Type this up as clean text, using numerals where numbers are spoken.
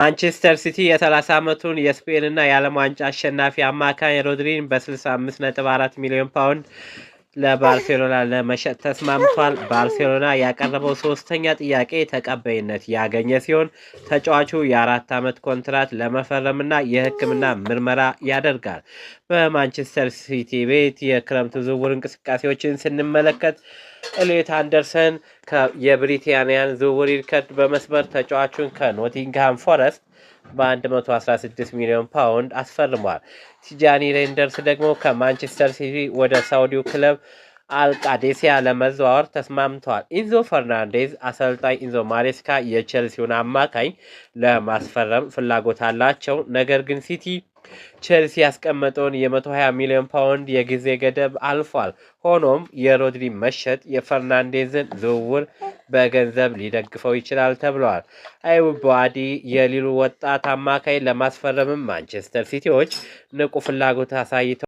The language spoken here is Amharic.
ማንቸስተር ሲቲ የ30 ዓመቱን የስፔንና የዓለም ዋንጫ አሸናፊ አማካኝ ሮድሪን በ65.4 ሚሊዮን ፓውንድ ለባርሴሎና ለመሸጥ ተስማምቷል። ባርሴሎና ያቀረበው ሶስተኛ ጥያቄ ተቀባይነት ያገኘ ሲሆን ተጫዋቹ የ4 ዓመት ኮንትራት ለመፈረምና የሕክምና ምርመራ ያደርጋል። በማንቸስተር ሲቲ ቤት የክረምቱ ዝውውር እንቅስቃሴዎችን ስንመለከት ኤሊዮት አንደርሰን የብሪታንያን ዝውውር ሪከርድ በመስበር ተጫዋቹን ከኖቲንግሃም ፎረስት በ116 ሚሊዮን ፓውንድ አስፈርሟል። ቲጃኒ ሬንደርስ ደግሞ ከማንቸስተር ሲቲ ወደ ሳውዲው ክለብ አልቃዴሲያ ለመዘዋወር ተስማምተዋል። ኢንዞ ፈርናንዴዝ አሰልጣኝ ኢንዞ ማሬስካ የቼልሲውን አማካኝ ለማስፈረም ፍላጎት አላቸው። ነገር ግን ሲቲ ቼልሲ ያስቀመጠውን የ120 ሚሊዮን ፓውንድ የጊዜ ገደብ አልፏል። ሆኖም የሮድሪ መሸጥ የፈርናንዴዝን ዝውውር በገንዘብ ሊደግፈው ይችላል ተብለዋል። አይብ ቦአዲ የሊሉ ወጣት አማካይ ለማስፈረምም ማንቸስተር ሲቲዎች ንቁ ፍላጎት አሳይተዋል።